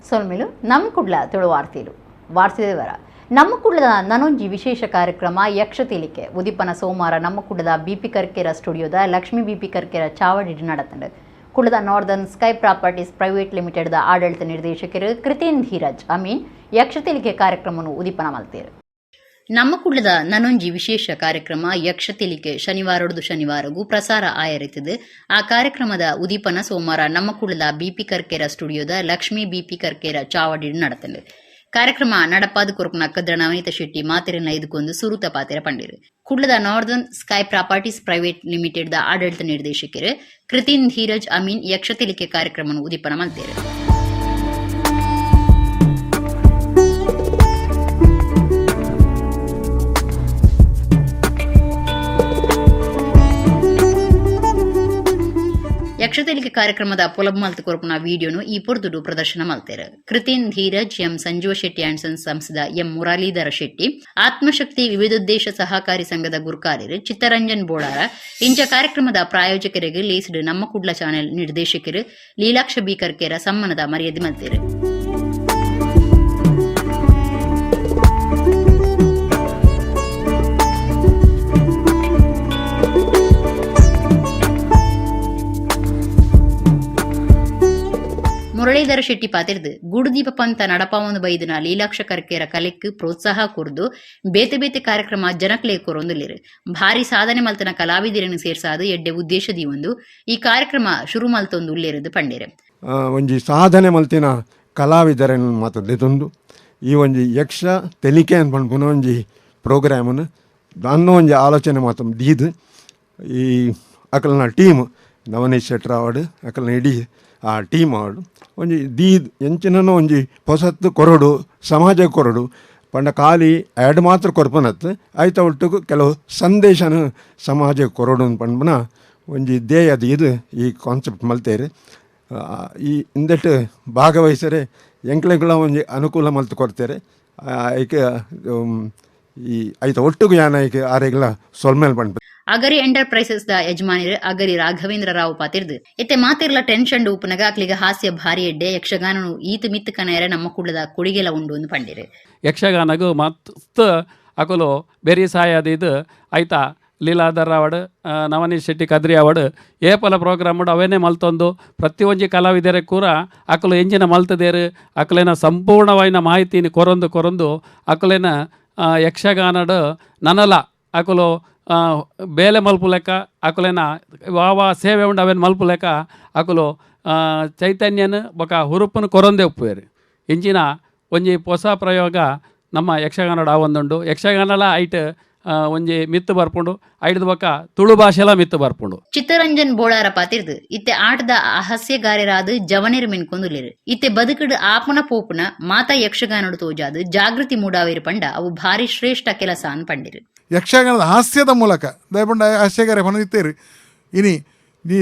ಸೊಲ್ಮೆಲು. ನಮ್ಮ ಕುಡ್ಲ ತುಳು ವಾರ್ತೆಲು ವಾರ್ತೆದವರ ನಮ್ಮ ಕುಡ್ಲದ ನನೊಂಜಿ ವಿಶೇಷ ಕಾರ್ಯಕ್ರಮ ಯಕ್ಷತೇಲಿಕೆ ಉದಿಪನ ಸೋಮವಾರ ನಮ್ಮ ಕುಡ್ಲದ ಬಿಪಿ ಕರ್ಕೇರ ಸ್ಟುಡಿಯೋದ ಲಕ್ಷ್ಮೀ ಬಿಪಿ ಕರ್ಕೇರ ಚಾವಡಿಡ್ ನಡತಂಡು. ಕುಡ್ಲದ ನಾರ್ದರ್ನ್ ಸ್ಕೈ ಪ್ರಾಪರ್ಟೀಸ್ ಪ್ರೈವೇಟ್ ಲಿಮಿಟೆಡ್ದ ಆಡಳಿತ ನಿರ್ದೇಶಕರು ಕೃತಿನ್ ಧೀರಜ್ ಅಮೀನ್ ಯಕ್ಷತೇಲಿಕೆ ಕಾರ್ಯಕ್ರಮವನ್ನು ಉದಿಪನ ಮಲ್ತೇರು. ನಮ್ಮ ಕುಡ್ಲದ ನನೊಂಜಿ ವಿಶೇಷ ಕಾರ್ಯಕ್ರಮ ಯಕ್ಷತೆಲಿಕೆ ಶನಿವಾರೊಡ್ದು ಶನಿವಾರಗೂ ಪ್ರಸಾರ ಆಯರಿತದೆ. ಆ ಕಾರ್ಯಕ್ರಮದ ಉದೀಪನ ಸೋಮವಾರ ನಮ್ಮ ಕುಡ್ಲದ ಬಿಪಿ ಕರ್ಕೇರ ಸ್ಟುಡಿಯೋದ ಲಕ್ಷ್ಮೀ ಬಿಪಿ ಕರ್ಕೇರ ಚಾವಡಿ ನಡತಂಡು. ಕಾರ್ಯಕ್ರಮ ನಡಪಾದ ಕೊರಪುನ ಕದ್ರ ನವನೀತ ಶೆಟ್ಟಿ ಮಾತೆರೆನ ಐದುಕೊಂದು ಸುರುತ ಪಾತೆರ ಪಂಡಿರು. ಕುಡ್ಲದ northern sky properties private limited ದ ಆಡಳಿತ ನಿರ್ದೇಶಕರು ಕೃತಿನ್ ಧೀರಜ್ ಅಮೀನ್ ಯಕ್ಷತೆಲಿಕೆ ಕಾರ್ಯಕ್ರಮವನ್ನು ಉದೀಪನ ಮಲ್ತೇರು. ಯಕ್ಷತೆಲಿಕೆ ಕಾರ್ಯಕ್ರಮದ ಪೊಲಬು ಮಲ್ತ್ ಕೊರಪುನ ವಿಡಿಯೋನು ಈ ಪೊರ್ತುಡು ಪ್ರದರ್ಶನ ಮಲ್ತೇರು. ಕೃತಿನ್ ಧೀರಜ್, ಎಂ ಸಂಜೀವ ಶೆಟ್ಟಿ ಅಂಡ್ ಸನ್ಸ್ ಸಂಸ್ಥೆದ ಎಂ ಮುರಳೀಧರ ಶೆಟ್ಟಿ, ಆತ್ಮಶಕ್ತಿ ವಿವಿಧೋದ್ದೇಶ ಸಹಕಾರಿ ಸಂಘದ ಗುರ್ಕಾರ್ಯರು ಚಿತ್ತರಂಜನ್ ಬೋಳಾರ ಇಂಚ ಕಾರ್ಯಕ್ರಮದ ಪ್ರಾಯೋಜಕರಿಗೆ ಲೇಸ್ಡ್ ನಮ್ಮ ಕುಡ್ಲ ಚಾನೆಲ್ ನಿರ್ದೇಶಕರು ಲೀಲಾಕ್ಷ ಬಿ ಕರ್ಕೇರ ಸಮ್ಮಾನದ ಮರ್ಯಾದೆ ಮಲ್ತೇರು. ಮುರಳೀಧರ ಶೆಟ್ಟಿ ಪಾತೆರ್ದು ಗೂಡುದೀಪ ಪಂತ ನಡಪಾವೊಂದು ಬೈದಿನ ಲೀಲಾಕ್ಷ ಕರ್ಕೇರ ಕಲೆಕ್ ಪ್ರೋತ್ಸಾಹ ಕೊರ್ದು ಬೇತೆ ಬೇತೆ ಕಾರ್ಯಕ್ರಮ ಜನಕ್ಲೆ ಕೊರೊಂದುಲ್ಲೆರ್. ಭಾರಿ ಸಾಧನೆ ಮಲ್ತನ ಕಲಾವಿದರನ್ನು ಸೇರ್ಸಾದ್ ಎಡ್ಡೆ ಉದ್ದೇಶ ದೀವೊಂದು ಈ ಕಾರ್ಯಕ್ರಮ ಶುರು ಮಲ್ತೊಂದು ಉಲ್ಲೆರ್ಂದ್ ಪಂಡೆರ್. ಒಂಜಿ ಸಾಧನೆ ಮಲ್ತಿನ ಕಲಾವಿದರನ್ನು ಮಾತ ದೆತೊಂದು ಈ ಒಂಜಿ ಯಕ್ಷ ತೆಲಿಕೆ ಪನ್ಪುನ ಒಂಜಿ ಪ್ರೋಗ್ರಾಮನ್ನು ದಾನ್ನ ಒಂಜಿ ಆಲೋಚನೆ ಮಾತ ದೀದ್ ಈ ಅಕಲ್ನ ಟೀಮ್ ನವನೀಶ್ ಶೆಟ್ರ್ ಆವಡ್, ಅಕಲ್ನ ಇಡೀ ಆ ಟೀಮ್ ಆವಡ್, ಒಂಜಿ ದೀದ್ ಎಂಚಿನನೋ ಒಂಜಿ ಪೊಸತ್ತು ಕೊರೊಡು, ಸಮಾಜ ಕೊರೊಡು ಪಂಡ ಖಾಲಿ ಆ್ಯಡ್ ಮಾತ್ರ ಕೊರ್ಪುನತ್, ಐತ ಒಟ್ಟುಗು ಕೆಲವು ಸಂದೇಶನ ಸಮಾಜ ಕೊರೊಡು ಪನ್ಪುನ ಒಂಜಿ ಧ್ಯೇಯ ದೀದ್ ಈ ಕಾನ್ಸೆಪ್ಟ್ ಮಲ್ತೇರು. ಈ ಇಂದೆಟ್ ಭಾಗವಹಿಸರೆ ಎಂಕ್ಲೆಗ್ಲ ಒಂಜಿ ಅನುಕೂಲ ಮಲ್ತ್ ಕೊರ್ತೆರ್. ಐಕ್ ಈ ಐತ ಒಟ್ಟುಗು ಯಾನ್ ಐಕ್ ಆರೆಗ್ಲ ಸೊಲ್ಮೆಲ್ ಪನ್ಪೆ. ಅಗರಿ ಎಂಟರ್ಪ್ರೈಸಸ್ ದ ಯಜಮಾನಿರ್ ಅಗರಿ ರಾಘವೇಂದ್ರ ರಾವ್ ಪಾತೆರ್ದು ಇತ್ತೆ ಮಾತೆರ್ಲ ಟೆನ್ಷನ್ ಉಪ್ಪುನಗ ಅಕ್ಲಿಗ ಹಾಸ್ಯ ಭಾರಿ ಎಡ್ಡೆ, ಯಕ್ಷಗಾನನು ಈತ್ ಮಿತ್ತ್ ಕನಯರೆ ನಮ್ಮ ಕುಡ್ಲದ ಕೊಡಿಗೆಲ ಉಂಡು ಅಂದ್ ಪಂಡೆರ್. ಯಕ್ಷಗಾನಗು ಮಸ್ತ್ ಅಕುಲು ಬೆರಿ ಸಹಾಯ ದೀದ್ ಐತ ಲೀಲಾಧರ್ ಆವಡ್, ನವನೀಶ್ ಶೆಟ್ಟಿ ಕದ್ರಿ ಆವಡ್, ಏಪಲ ಪ್ರೋಗ್ರಾಮ್ ಅವೇನೇ ಮಲ್ತೊಂದು ಪ್ರತಿಯೊಂಜಿ ಕಲಾವಿದರೆ ಕೂರ ಅಕುಲು ಎಂಜಿನ ಮಲ್ತದೇರು ಅಕುಲೆನ ಸಂಪೂರ್ಣವಾಯಿನ ಮಾಹಿತಿని ಕೊರೊಂದು ಕೊರೊಂದು ಅಕುಲೆನ ಯಕ್ಷಗಾನಡ್ ನನಲ ಅಕುಲು ಬೇಲೆ ಮಲ್ಪುಲೆಕ್ಕ, ಅಕುಲೆನ ವಾ ಸೇವೆ ಉಂಡು ಅವೇನು ಮಲ್ಪುಲೆಕ್ಕ ಅಕುಲು ಚೈತನ್ಯನ ಬೊಕ ಹುರುಪುನು ಕೊರೊಂದೇ ಉಪ್ಪುವೆರ್. ಇಂಚಿನ ಒಂಜಿ ಪೊಸ ಪ್ರಯೋಗ ನಮ್ಮ ಯಕ್ಷಗಾನಡ್ ಆವೊಂದುಂಡು. ಯಕ್ಷಗಾನಲ ಐಟ್ ಒಂಜಿ ಮಿತ್ತ್ ಬರ್ಪುಂಡು, ಐಡ್ದ್ ಬೊಕ ತುಳು ಭಾಷೆಲ ಮಿತ್ತ್ ಬರ್ಪುಂಡು. ಚಿತ್ತರಂಜನ್ ಬೋಳಾರ ಪಾತೆರ್ದು ಇತ್ತೆ ಆಟದ ಹಾಸ್ಯಗಾರೆರಾದ್ ಜವನೆರ್ ಮೆನ್ಕೊಂದುಲ್ಲೆರ್. ಇತ್ತೆ ಬದುಕುಡು ಆಪುನ ಪೋಪುನ ಮಾತಾ ಯಕ್ಷಗಾನಡ್ ತೋಜಾದ್ ಜಾಗೃತಿ ಮೂಡಾವೆರ್ ಪಂಡ ಅವು ಭಾರಿ ಶ್ರೇಷ್ಠ ಕೆಲಸ ಅಂದ್ ಪಂಡೆರ್. ಯಕ್ಷಗಾನದ ಹಾಸ್ಯದ ಮೂಲಕ ದಯಪಂಡ ಹಾಸ್ಯಗಾರ ಪನದಿತ್ತೇರು ಇನಿ ನೀ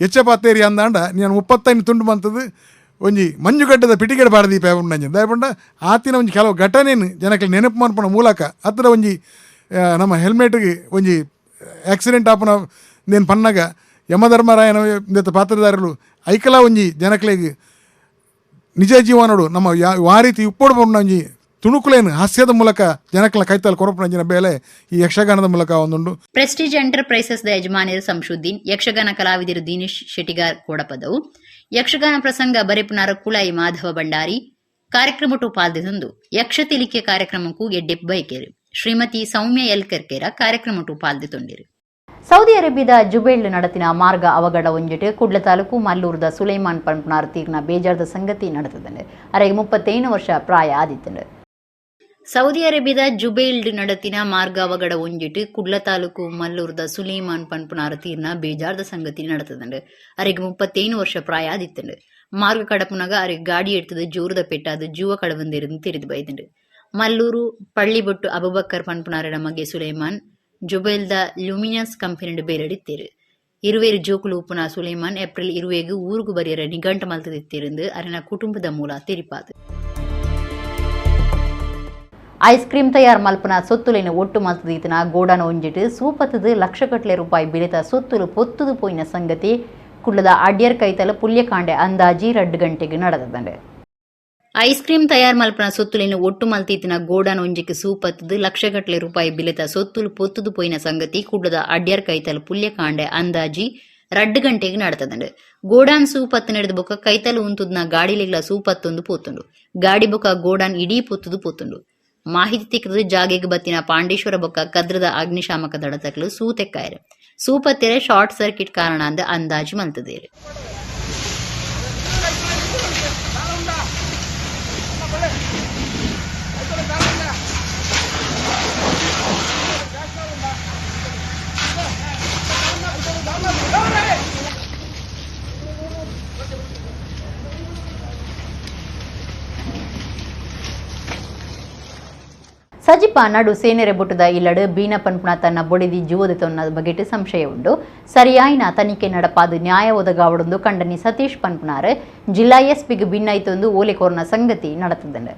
ಎಚ್ಚ ಪಾತೇರಿ ಅಂದಾಂಡ ನೀನು 35 ತುಂಡು ಬಂತದ್ದು ಒಂಜಿ ಮಂಜುಗಡ್ಡದ ಪಿಟಿಗೆಡ್ ಪಾಡದೀಪ ಉಂಡಂಜಿ. ದಯಪಂಡ ಆತಿನ ಒಂಜಿ ಕೆಲವು ಘಟನೆನು ಜನಕ್ಕೆ ನೆನಪು ಮನ್ಪುನ ಮೂಲಕ ಅತ್ರ ಒಂಜಿ ನಮ್ಮ ಹೆಲ್ಮೆಟ್ಗೆ ಒಂಜಿ ಆಕ್ಸಿಡೆಂಟ್ ಆಪುನ ನೇನು ಪನ್ನಗ ಯಮಧರ್ಮರಾಯನ ಇಂದೆತ ಪಾತ್ರಧಾರರು ಐಕಲ ಒಂಜಿ ಜನಕ್ಲೆಗ್ ನಿಜ ಜೀವನಡು ನಮ್ಮ ಯಾ ರೀತಿ ಉಪ್ಪೊಡು ಪನ್ಪುನ ಒಂಜಿ ತುಣುಕುಲೇನು ಹಾಸ್ಯದ ಮೂಲಕ ಜನಕ್ಲ ಕೈತಲ್ ಕೊರಪುನಂಚಿನ ಬೇಲೆ ಈ ಯಕ್ಷಗಾನದ ಮೂಲಕ ಒಂದುಂಡು. ಪ್ರೆಸ್ಟೀಜ್ ಎಂಟರ್ಪ್ರೈಸಸ್ ದ ಯಜಮಾನಿರು ಸಂಶುದ್ದೀನ್, ಯಕ್ಷಗಾನ ಕಲಾವಿದರು ದಿನೇಶ್ ಶೆಟ್ಟಿಗಾರ್ ಕೋಡಪದವು, ಯಕ್ಷಗಾನ ಪ್ರಸಂಗ ಬರೆಪುನಾರ ಕುಳಾಯಿ ಮಾಧವ ಭಂಡಾರಿ ಕಾರ್ಯಕ್ರಮಟು ಪಾಲ್ದೆತೊಂದು ಯಕ್ಷತೆಲಿಕೆ ಕಾರ್ಯಕ್ರಮಕ್ಕೂ ಎಡ್ಡೆಪ್ ಬಯಕೆರು. ಶ್ರೀಮತಿ ಸೌಮ್ಯ ಎಲ್ ಕರ್ಕೇರ ಕಾರ್ಯಕ್ರಮಟು ಪಾಲ್ದೆತೊಂಡಿರು. ಸೌದಿ ಅರೇಬಿಯಾದ ಜುಬೇಲ್ ನಡತಿನ ಮಾರ್ಗ ಅವಘಡ ಒಂಜಿಟ್ ಕುಡ್ಲ ತಾಲೂಕು ಮಲ್ಲೂರ್ದ ಸುಲೈಮಾನ್ ಪನ್ಪುನಾರ್ ತೀರ್ನ ಬೇಜಾರ್ದ ಸಂಗತಿ ನಡೆತದಂಡು. ಅರೆಗೆ 35 ವರ್ಷ ಪ್ರಾಯ ಆದಿತ್ತಂಡು. ಸೌದಿ ಅರೇಬಿಯಾದ ಜುಬೇಲ್ಡ್ ನಡತಿನ ಮಾರ್ಗ ಅವಘಡ ಒಂಜಿಟ್ ಕುಡ್ಲ ತಾಲೂಕು ಮಲ್ಲೂರ್ದ ಸುಲೈಮಾನ್ ಪನ್ಪುನಾರ್ ತೀರ್ನ ಬೇಜಾರ್ದ ಸಂಗತಿ ನಡೆತದಂಡು. ಅರೆಗೆ 35 ವರ್ಷ ಪ್ರಾಯ ಆದಿತ್ತಂಡು. ಮಾರ್ಗ ಕಡಪುನಗ ಅರೆಗೆ ಗಾಡಿ ಎಡ್ತದು ಜೋರುದ ಪೆಟ್ಟಾದ್ ಜೂವ ಕಡವಂದಿருந்து ತೆರಿದು ಬೈದಂಡು. ಮಲ್ಲೂರು ಪಳ್ಳಿಬೊಟ್ಟು ಅಬುಬಕ್ಕರ್ ಪನ್ಪುನಾರೆನ ಮಗೆ ಸುಲೈಮಾನ್ ಜುಬೈಲ್ದ ಲ್ಯೂಮಿನಸ್ ಕಂಪನಿಡ್ ಬೇರಡಿತ್ತೇರು. ಇರುವೇರು ಜೋಕುಲು ಉಪ್ಪುನ ಸುಲೈಮಾನ್ ಏಪ್ರಿಲ್ 20 ಊರುಗು ಬರಿಯರ ನಿಘಂಟು ಮಲ್ತದಿತ್ತಿருந்து ಅರೆನ ಕುಟುಂಬದ ಮೂಲ ತೆರಿಪಾದು. ಐಸ್ ಕ್ರೀಮ್ ತಯಾರ್ ಮಲ್ಪುನ ಸೊತ್ತುಲೆನ್ ಒಟ್ಟು ಮಲ್ತದೀತನ ಗೋಡಾನ ಒಂಜಿಟ್ ಸೂಪತ್ತದು ಲಕ್ಷಗಟ್ಟಲೆ ರೂಪಾಯಿ ಬಿಲೆತ ಸೊತ್ತುಲು ಪೊತ್ತುದು ಪೋಯಿನ ಸಂಗತಿ ಕುಡ್ಲದ ಅಡ್ಯರ್ ಕೈತಲ ಪುಲ್ಯಕಾಂಡೆ ಅಂದಾಜಿ 2 ಗಂಟೆಗೆ ನಡೆದಂಡೆ. Ice cream ತಯಾರ್ ಮಲ್ಪನ ಸೊತ್ತುಲೆನ್ ಒಟ್ಟು ಮಲ್ತಿತ್ತಿನ ಗೋಡಾನ್ ಒಂಜಿಕ್ ಸೂಪತ್ತದು ಲಕ್ಷಗಟ್ಟಲೆ ರೂಪಾಯಿ ಬಿಲೆತ ಸೊತ್ತುಲು ಪೊತ್ತುದು ಪೋಯಿನ ಸಂಗತಿ ಕುಡ್ಲದ ಅಡ್ಯಾರ್ ಕೈತಲ್ ಪುಲ್ಯಕಾಂಡೆ ಅಂದಾಜಿ 2 ಗಂಟೆಗೆ ನಡತದಂಡು. ಗೋಡಾನ್ ಸೂಪತ್ತು ನಡೆದ ಬೊಕ್ಕ ಕೈತಲ್ ಉಂತುದ್ನ ಗಾಡಿಲೆಗ್ಲ ಸೂಪತ್ತೊಂದು ಪೋತುಂಡು. ಗಾಡಿ ಬೊಕ್ಕ ಗೋಡಾನ್ ಇಡೀ ಪೊತ್ತುದು ಪೋತುಂಡು. ಮಾಹಿತಿ ತಿಕ್ಕದು ಜಾಗೆಗ್ ಬತ್ತಿನ ಪಾಂಡೇಶ್ವರ ಬೊಕ್ಕ ಕದ್ರದ ಅಗ್ನಿಶಾಮಕ ದಳತಕ್ಲು ಸೂತೆಕ್ಕಾಯರು. ಸೂಪತ್ತೆರೆ ಶಾರ್ಟ್ ಸರ್ಕ್ಯೂಟ್ ಕಾರಣ ಅಂದ್ ಅಂದಾಜು ಮಲ್ತದೇರು. ಸಜಿಪ ನಡು ಸೇನೆರೆ ಬುಟ್ಟದ ಇಲ್ಲಡು ಬೀನ ಪನ್ಪುಣ ತನ್ನ ಬೊಡಿದಿ ಜೀವದ ತೊನ್ನ ಬಗೆಟ್ ಸಂಶಯ ಉಂಡು. ಸರಿಯಾಯಿನ ತನಿಖೆ ನಡಪಾದ ನ್ಯಾಯ ಒದಗಾವಡೊಂದು ಕಂಡನಿ ಸತೀಶ್ ಪನ್ಪುನಾರ್ ಜಿಲ್ಲಾ ಎಸ್ಪಿಗೆ ಭಿನ್ನೈತೊಂದು ಓಲೆ ಕೋರ್ನ ಸಂಗತಿ ನಡತದಂಡು.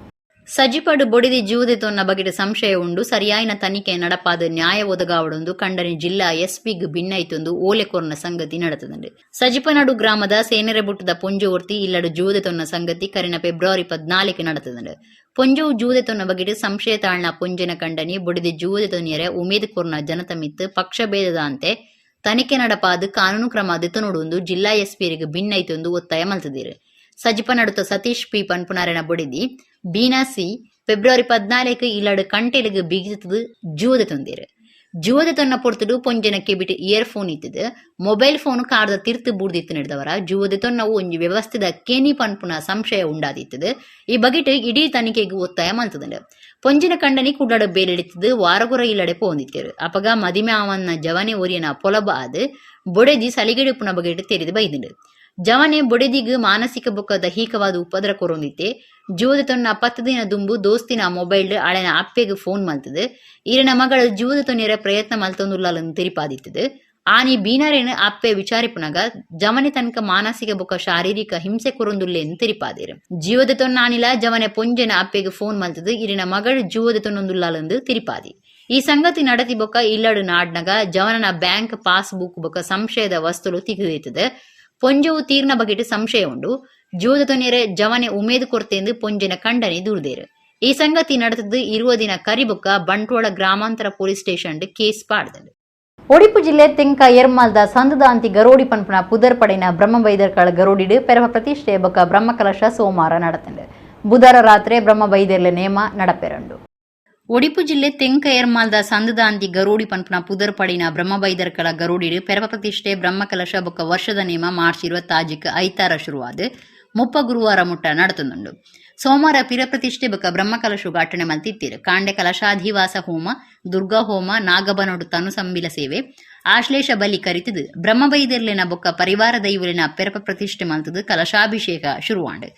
ಸಜಿಪಡು ಬೊಡಿದಿ ಜೀವದ ತೊನ್ನ ಬಗೆಟ್ ಸಂಶಯ ಉಂಡು. ಸರಿಯಾಯಿನ ತನಿಖೆ ನಡಪಾದ ನ್ಯಾಯ ಒದಗಾವಡೊಂದು ಕಂಡನಿ ಜಿಲ್ಲಾ ಎಸ್ಪಿಗೆ ಭಿನ್ನೈತೊಂದು ಓಲೆ ಕೋರ್ನ ಸಂಗತಿ ನಡತದಂಡು. ಸಜಿಪನಡು ಗ್ರಾಮದ ಸೇನೆರೆ ಬುಟ್ಟದ ಪೊಂಜೋರ್ತಿ ಇಲ್ಲಡು ಜೀವದ ತೊನ್ನ ಸಂಗತಿ ಕರಿನ ಫೆಬ್ರವರಿ 14 ನಡತದಂಡು. ಪೊಂಜೋವು ಜೂದೆ ತೊನ್ನ ಬಗೆಟ್ ಸಂಶಯ ತಾಳ್ನ ಪೊಂಜನ ಕಂಡನಿ ಬೊಡಿದಿ ಜೂದೆ ತೊನ್ನಿಯರೆ ಉಮೇದ್ ಕೋರ್ನ ಜನತಮಿತ್ತು ಪಕ್ಷಭೇದದಂತೆ ತನಿಖೆ ನಡಪಾದ ಕಾನೂನು ಕ್ರಮ ದೆತೊನೊಡುಂದು ಜಿಲ್ಲಾ ಎಸ್ಪಿರಿಗೆ ಭಿನ್ನೈತೊಂದು ಒತ್ತಾಯ ಮಲ್ತದಿರು. ಸಜಿಪ ನಡುತ್ತ ಸತೀಶ್ ಪಿ ಪನ್ಪುನಾರೆನ ಬೊಡಿದಿ ಬೀನಾ ಸಿ ಫೆಬ್ರವರಿ 14 ಇಲ್ಲಡು ಕಂಟೆಲಿಗೆ ಬಿಗಿತದು ಜೂದೆ ತೊಂದಿರು. ಜೂದೆ ತೊನ್ನ ಪೊರ್ತುಡು ಪೊಂಜನ ಕೆಬಿಟ್ ಇಯರ್ ಫೋನ್ ಇತ್ತದು. ಮೊಬೈಲ್ ಫೋನ್ ಕಾರ್ದ ತಿರ್ತು ಬೂರ್ದಿತ್ತು ನಡೆದವರ ಜೂದೆ ತೊನ್ನವು ಒಂಜಿ ವ್ಯವಸ್ಥೆದ ಕೆನಿ ಪನ್ಪುನ ಸಂಶಯ ಉಂಡಾದಿತ್ತದು. ಈ ಬಗೆಟ್ ಇಡೀ ತನಿಖೆಗೆ ಒತ್ತಾಯ ಮಲ್ತದಂಡು. ಪೊಂಜಿನ ಕಂಡನಿ ಕುಡ್ಲಡು ಬೇಲೆಡಿತ್ತದು ವಾರಗುರ ಇಲ್ಲಡೆ ಪೋಂದಿತ್ತರು. ಅಪಗ ಮದಿಮೆ ಅವನ್ನ ಜವನೆ ಒರಿಯನ ಪೊಲಬ ಆದ್ ಬೊಡೆದಿ ಸಲಿಗೆಡುಪುನ ಬಗೆಟ್ ತೆರೆದು ಬೈದಂಡು. ಜವನೆ ಬೊಡೆದಿಗ್ ಮಾನಸಿಕ ಬೊಕ್ಕ ದೈಹಿಕವಾದ ಉಪದ್ರ ಕೊರೊಂದಿತ್ತೆ. ಜೂವದ ತೊನ್ನ 10 ದಿನ ದುಂಬು ದೋಸ್ತಿನ ಮೊಬೈಲ್ ಅಳೆನ ಅಪ್ಪೆಗ್ ಫೋನ್ ಮಲ್ತದು. ಈರನ ಮಗಳು ಜೂವದ ತೊನ್ನಿರ ಪ್ರಯತ್ನ ಮಲ್ತೊಂದುಲ್ಲಾಲನ್ನು ತೆರಿಪಾದಿತ್ತದು. ಆನಿ ಬೀನರೇನು ಅಪ್ಪೆ ವಿಚಾರಿಪುನಗ ಜವನೆ ತನಕ ಮಾನಸಿಕ ಬೊಕ್ಕ ಶಾರೀರಿಕ ಹಿಂಸೆ ಕೊರೊಂದುಲ್ಲೇನು ತೆರಿಪಾದಿರು. ಜೀವದ ತೊನ್ನ ಆನಿಲ ಜವನೆ ಪೊಂಜೆನ ಅಪ್ಪೆಗ್ ಫೋನ್ ಮಲ್ತದು ಈರಿನ ಮಗಳು ಜೂವದ ತೊನ್ನೊಂದುಲ್ಲಾಲಂದು ತೆರಿಪಾದಿ. ಈ ಸಂಗತಿ ನಡತಿ ಬೊಕ್ಕ ಇಲ್ಲಡು ನಾಡ್ನಗ ಜವನನ ಬ್ಯಾಂಕ್ ಪಾಸ್ಬುಕ್ ಬೊಕ್ಕ ಸಂಶಯದ ವಸ್ತುಲು ತಿಗುದಿತ್ತದು. ಪೊಂಜವು ತೀರ್ನ ಬಗೆಟ್ ಸಂಶಯ ಉಂಡು. ಜೂವದ ತೊನ್ನಿರೆ ಜವನೆ ಉಮೇದು ಕೊರ್ತೆಂದು ಪೊಂಜೆನ ಕಂಡನಿ ದೂರ್ದೇರು. ಈ ಸಂಗತಿ ನಡೆತದ್ದು 20 ದಿನ ಕರಿಬೊಕ್ಕ ಬಂಟ್ವಾಳ ಗ್ರಾಮಾಂತರ police station case ಪಾಡ್ದಂಡು. ಒಡಿಪು ಜಿಲ್ಲೆ ತೆಂಕ ಎರ್ಮಾಲ್ದ ಸಂದದಾಂತಿ ಗರೋಡಿ ಪನ್ಪುನ ಪುದರ್ ಪಡೆನ ಬ್ರಹ್ಮಬೈದರ್ಕಳ ಗರೋಡಿಡು ಪೆರವ ಪ್ರತಿಷ್ಠೆ ಬೊಕ್ಕ ಬ್ರಹ್ಮಕಲಶ ಸೋಮವಾರ ನಡತಂಡು. ಬುಧವಾರ ರಾತ್ರಿ ಬ್ರಹ್ಮಬೈದರ್ಲ ನೇಮ ನಡಪೆರಂಡು. ಒಡಿಪು ಜಿಲ್ಲೆ ತೆಂಕ ಎರ್ಮಾಲ್ದ ಸಂದದಾಂತಿ ಗರೋಡಿ ಪನ್ಪುನ ಪುದರ್ ಪಡಿನ ಬ್ರಹ್ಮಬೈದರ್ಕಳ ಗರೋಡಿಡು ಪೆರವ ಪ್ರತಿಷ್ಠೆ ಬ್ರಹ್ಮಕಲಶ ಬೊಕ್ಕ ವರ್ಷದ ನೇಮ ಮಾರ್ಚ್ 26 ಐತಾರ ಶುರುವಾದ 30 ಗುರುವಾರ ಮುಟ್ಟ ನಡತಂದುಂಡು. ಸೋಮವಾರ ಪಿರ ಪ್ರತಿಷ್ಠೆ ಬೊಕ್ಕ ಬ್ರಹ್ಮಕಲಶು ಘಾಟನೆ ಮಲ್ತಿತ್ತೀರು. ಕಾಂಡೆ ಕಲಶಾಧಿವಾಸ ಹೋಮ, ದುರ್ಗಾ ಹೋಮ, ನಾಗಬನೊಡು ತನು ಸಂಬಿಲ ಸೇವೆ, ಆಶ್ಲೇಷ ಬಲಿ ಕರಿತದು ಬ್ರಹ್ಮಬೈದರ್ಲಿನ ಬೊಕ್ಕ ಪರಿವಾರ ದೈವಲಿನ ಪೆರಪ ಪ್ರತಿಷ್ಠೆ ಮಲ್ತದು ಕಲಶಾಭಿಷೇಕ ಶುರುವಾಂಡು.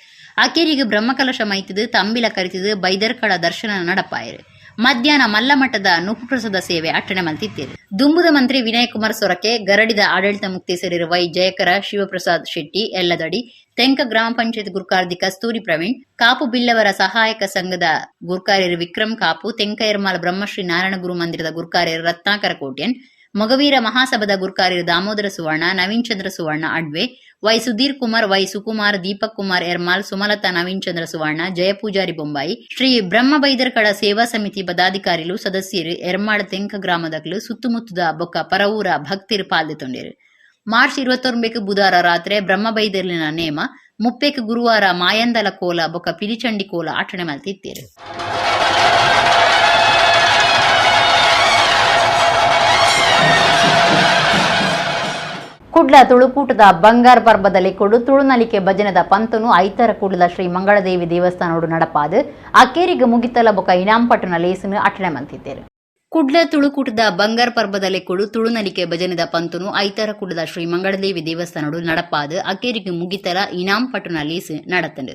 ಅಕೇರಿಗೆ ಬ್ರಹ್ಮಕಲಶ ಮೈತದು ತಂಬಿಲ ಕರಿತದು ಬೈದರ್ಕಳ ದರ್ಶನ ನಡಪಾಯರು. ಮಧ್ಯಾಹ್ನ ಮಲ್ಲಮಠದ ನುಪುಪ್ರಸಾದ ಸೇವೆ ಅಟ್ಟಣೆ ಮಲ್ತಿತ್ತೀರು. ದುಂಬುದ ಮಂತ್ರಿ ವಿನಯ್ ಕುಮಾರ್ ಸೊರಕೆ, ಗರಡಿದ ಆಡಳಿತ ಮುಕ್ತೇಸರಿರು ವೈ ಜಯಕರ, ಶಿವಪ್ರಸಾದ್ ಶೆಟ್ಟಿ ಎಲ್ಲದಡಿ, ತೆಂಕ ಗ್ರಾಮ ಪಂಚಾಯತ್ ಗುರ್ಕಾರ್ದಿ ಕಸ್ತೂರಿ ಪ್ರವೀಣ್, ಕಾಪು ಬಿಲ್ಲವರ ಸಹಾಯಕ ಸಂಘದ ಗುರ್ಕಾರ್ಯರು ವಿಕ್ರಮ್ ಕಾಪು, ತೆಂಕ ಎರ್ಮಾಲ್ ಬ್ರಹ್ಮಶ್ರೀ ನಾರಾಯಣ ಗುರು ಮಂದಿರದ ಗುರ್ಕಾರ್ಯರು ರತ್ನಾಕರ ಕೋಟ್ಯನ್, ಮೊಗವೀರ ಮಹಾಸಭಾದ ಗುರ್ಕಾರ್ಯರು ದಾಮೋದರ ಸುವರ್ಣ, ನವೀನ್ ಚಂದ್ರ ಸುವರ್ಣ ಅಡ್ವೆ, ವೈ ಸುಧೀರ್ ಕುಮಾರ್, ವೈ ಸುಕುಮಾರ್, ದೀಪಕ್ ಕುಮಾರ್ ಎರ್ಮಾಲ್, ಸುಮಲತಾ ನವೀನ್ ಚಂದ್ರ ಸುವರ್ಣ, ಜಯಪೂಜಾರಿ ಬೊಂಬಾಯಿ, ಶ್ರೀ ಬ್ರಹ್ಮ ಬೈದರ್ಕಳ ಸೇವಾ ಸಮಿತಿ ಪದಾಧಿಕಾರಿಲು, ಸದಸ್ಯರು ಎರ್ಮಾಳ್ ತೆಂಕ ಗ್ರಾಮದಕ್ಲು ಸುತ್ತಮುತ್ತದ ಬೊಕ್ಕ ಪರವೂರ ಭಕ್ತಿರು ಪಾಲ್ದೆ ಮಾರ್ಚ್ 29 ಬುಧವಾರ ರಾತ್ರಿ ಬ್ರಹ್ಮಬೈದರ್ಲಿನ ನೇಮ, 30 ಗುರುವಾರ ಮಾಯಂದಲ ಕೋಲ ಬೊಕ್ಕ ಪಿಲಿಚಂಡಿ ಕೋಲ ಆಚರಣೆ ಮಲ್ತಿತ್ತೀರು. ಕುಡ್ಲ ತುಳುಕೂಟದ ಬಂಗಾರ ಪರ್ಬದಲ್ಲಿ ಕೊಡು ತುಳುನಲಿಕೆ ಭಜನದ ಪಂತನು ಐತರ ಕುಡ್ಲದ ಶ್ರೀ ಮಂಗಳದೇವಿ ದೇವಸ್ಥಾನೋಡು ನಡಪಾದು ಅಕೇರಿಗೆ ಮುಗಿತಲ ಬೊಕ ಇನಾಂಪಟ್ಟಣ ಲೇಸನು ಅಟ್ಟಣೆ ಮಲ್ತಿದ್ದೇರು. ಕುಡ್ಲ ತುಳುಕೂಟದ ಬಂಗಾರ ಪರ್ಬದಲ್ಲಿ ಕೊಡು ತುಳುನಲಿಕೆ ಭಜನದ ಪಂತನು ಐತರ ಕುಡ್ಲದ ಶ್ರೀ ಮಂಗಳದೇವಿ ದೇವಸ್ಥಾನೋಡು ನಡಪಾದು ಅಕೇರಿಗೆ ಮುಗಿತಲ ಇನಾಂಪಟ್ಟಣ ಲೇಸು ನಡತಂಡು.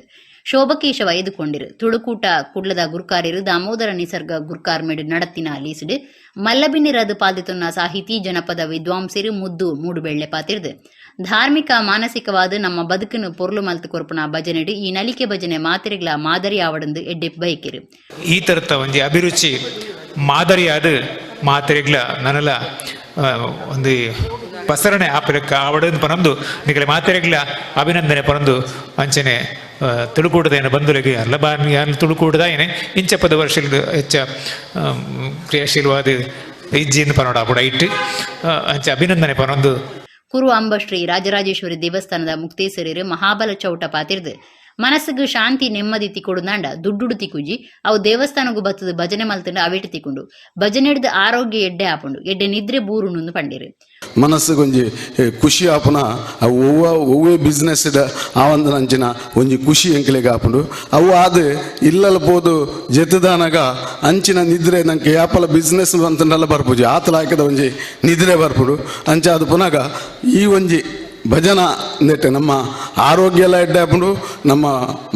ಶೋಭಕೇಶವ ಎದುಕೊಂಡಿರು. ತುಳುಕೂಟ ಕುಡ್ಲದ ಗುರ್ಕಾರ್ಯರು ದಾಮೋದರ ನಿಸರ್ಗ ಗುರ್ಕಾರ್ಮೆಡ್ ನಡತಿನ ಲೀಸಿಡು ಮಲ್ಲಬಿನ್ನಿರದು ಪಾಲ್ದಿತೊನ್ನ ಸಾಹಿತಿ ಜನಪದ ವಿದ್ವಾಂಸರು ಮುದ್ದು ಮೂಡುಬೆಳ್ಳೆ ಪಾತಿರ್ದು. ಧಾರ್ಮಿಕ ಮಾನಸಿಕವಾದ ನಮ್ಮ ಬದುಕನ್ನು ಪೊರ್ಲು ಮಲ್ತು ಕೊರ್ಪುನ ಭಜನೆಡು ಈ ನಲಿಕೆ ಭಜನೆ ಮಾತಿರಿಗಳ ಮಾದರಿ ಆವಡಂದು ಎಡ್ಡೆ ಬೈಕಿರು. ಈ ತರತ ಒಂಜಿ ಅಭಿರುಚಿ ಮಾದರಿಯಾದ ಮಾತೆರೆಗ್ಲ ನನಲ ಒಂದು ಪಸರಣೆ ಆಪಲಕ್ಕ ಆವಡನ್ ಪನೊಂದು ನಿಗಲೆ ಮಾತೆರೆಗ್ಲ ಅಭಿನಂದನೆ ಪನೊಂದು ಅಂಚನೆ ತುಳುಕೂಟದ ಬಂಧುಲೆಗ್ ಅಲ್ಲ ಬಾನ್ ಯಾನ್ ತುಳುಕೂಟದ ಏನೆ ಇಂಚಪದ ವರ್ಷ ಹೆಚ್ಚ ಕ್ರಿಯಾಶೀಲವಾದ ಇಜ್ಜಿಂದ ಪನೋಡ ಆಪುಡ ಇಟ್ಟು ಅಂಚೆ ಅಭಿನಂದನೆ ಪನೊಂದು. ಕುರು ಅಂಬಶ್ರೀ ರಾಜರಾಜೇಶ್ವರಿ ದೇವಸ್ಥಾನದ ಮುಕ್ತೇಸರಿರು ಮಹಾಬಲ ಚೌಟ ಪಾತಿರ್ದು ಮನಸ್ಸುಗು ಶಾಂತಿ ನೆಮ್ಮದಿ ತಿಕ್ಕೊಡುನಾಂಡ ದುಡ್ಡುಡು ತಿಕ್ಕುಜಿ ಅವು ದೇವಸ್ಥಾನಗು ಬತ್ತದು ಭಜನೆ ಮಲ್ತಂಡ ಅವೆಟು ತಿಕ್ಕೊಂಡು ಭಜನೆ ಹಿಡ್ದು ಆರೋಗ್ಯ ಎಡ್ಡೆ ಆಪುಂಡು ಎಡ್ಡೆ ನಿದ್ರೆ ಬೂರುಂಡು ಪಂಡಿರು. ಮನಸ್ಸುಗೊಂಜಿ ಖುಷಿ ಆಪುನ ಅವು ಒವ್ವ ಒವ್ವೇ ಬಿಸ್ನೆಸ್ ಆವಂದನಂಚಿನ ಒಂಜಿ ಖುಷಿ ಎಂಕ್ಲೆಗ್ ಆಪುಂಡು. ಅವು ಆದ್ ಇಲ್ಲಲ ಪೋದು ಜೆತ್ತುದಾನಗ ಅಂಚಿನ ನಿದ್ರೆ ನಂಗೆ ಯಾಪಲ ಬಿಸ್ನೆಸ್ ಅಂತಂಡಲ ಬರ್ಪುಜಿ ಆತಲಾಕದ ಒಂಜಿ ನಿದ್ರೆ ಬರ್ಪುಂಡು. ಅಂಚ ಅದು ಪುನಗ ಈ ಒಂಜಿ ಭಜನಾ ನೆಟ್ ನಮ್ಮ ಆರೋಗ್ಯ ಎಲ್ಲ ಎಡ್ಡೆ ಆಪುಂಡು, ನಮ್ಮ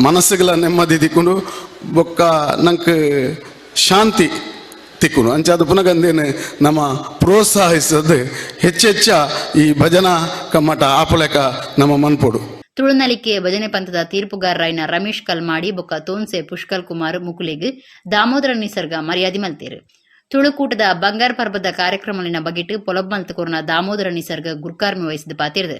ಮನಸ್ಸುಗಳ ನೆಮ್ಮದಿ ತಿಕ್ಕೊಂಡು ಬೊಕ್ಕ ನಂಗೆ ಶಾಂತಿ ತಿಕ್ಕುಂಡು. ಅಂಚ ಅದು ಪುನಗಂದೇನು ನಮ್ಮ ಪ್ರೋತ್ಸಾಹಿಸದು ಹೆಚ್ಚೆಚ್ಚ ಈ ಭಜನಾ ಕಮ್ಮಟ ಆಪುಲೆಕ ನಮ್ಮ ಮನ್ಪೊಡು. ತುಳುನಲಿಕೆ ಭಜನೆ ಪಂಥದ ತೀರ್ಪುಗಾರರಾಯಿನ ರಮೇಶ್ ಕಲ್ಮಾಡಿ ಬೊಕ್ಕ ತೋನ್ಸೆ ಪುಷ್ಕಲ್ ಕುಮಾರ್ ಮುಕುಲೆಗ್ ದಾಮೋದರ ನಿಸರ್ಗ ಮರ್ಯಾದೆ ಮಲ್ತೇರು. ತುಳುಕೂಟದ ಬಂಗಾರ ಪರ್ಬದ ಕಾರ್ಯಕ್ರಮಲಿನ ಬಗೆಟ್ ಪೊಲಬ್ ಮಲ್ತಕೊರ್ನ ದಾಮೋದರ ನಿಸರ್ಗ ಗುರ್ಕಾರ್ಮೆ ವಹಿಸಿದ ಪಾತಿರ್ದು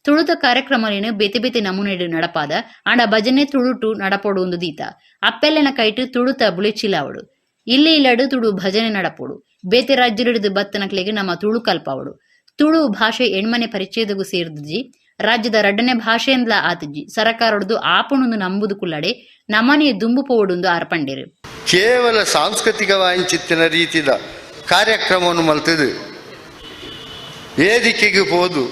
ತುಳುತ ಕಾರ್ಯಕ್ರಮಲಿನ ಬೇತೆ ಬೇತೆ ನಮೂನೆಡು ನಡಪಾದ ಆಂಡ ಭಜನೆ ತುಳುಟು ನಡಪೊಡು ಒಂದು ದೀತ ಅಪ್ಪೆಲ್ಲನ ಕೈಟು ತುಳುತ ಬುಳೆಚಿಲಾವಡು ಇಲ್ಲಿ ಇಲ್ಲಡು ತುಳು ಭಜನೆ ನಡಪೋಡು ಬೇತೆ ರಾಜ್ಯಲಿಡಿದು ಬತ್ತನಕ್ಲೆಗ್ ನಮ್ಮ ತುಳು ಕಲ್ಪಾವಡು. ತುಳು ಭಾಷೆ ಎಣ್ಮನೆ ಪರಿಚ್ಛೇದಗೂ ಸೇರ್ದುಜಿ ರಾಜ್ಯದ ರಡ್ಡನೆ ಭಾಷೆಂದ್ಲ ಆತುಜಿ ಸರಕಾರೊಡ್ದು ಆಪುಣುಂದು ನಂಬುದು ಕುಲ್ಲಡೆ ನಮನೆ ದುಂಬು ಪೋವಡುಂದು ಆರ್ಪಂಡೇರು. ಕೇವಲ ಸಾಂಸ್ಕೃತಿಕ ವಾಂಚಿತ್ತಿನ ರೀತಿದ ಕಾರ್ಯಕ್ರಮವನ್ನು ಮಲ್ತದು ವೇದಿಕೆಗೆ ಹೋದು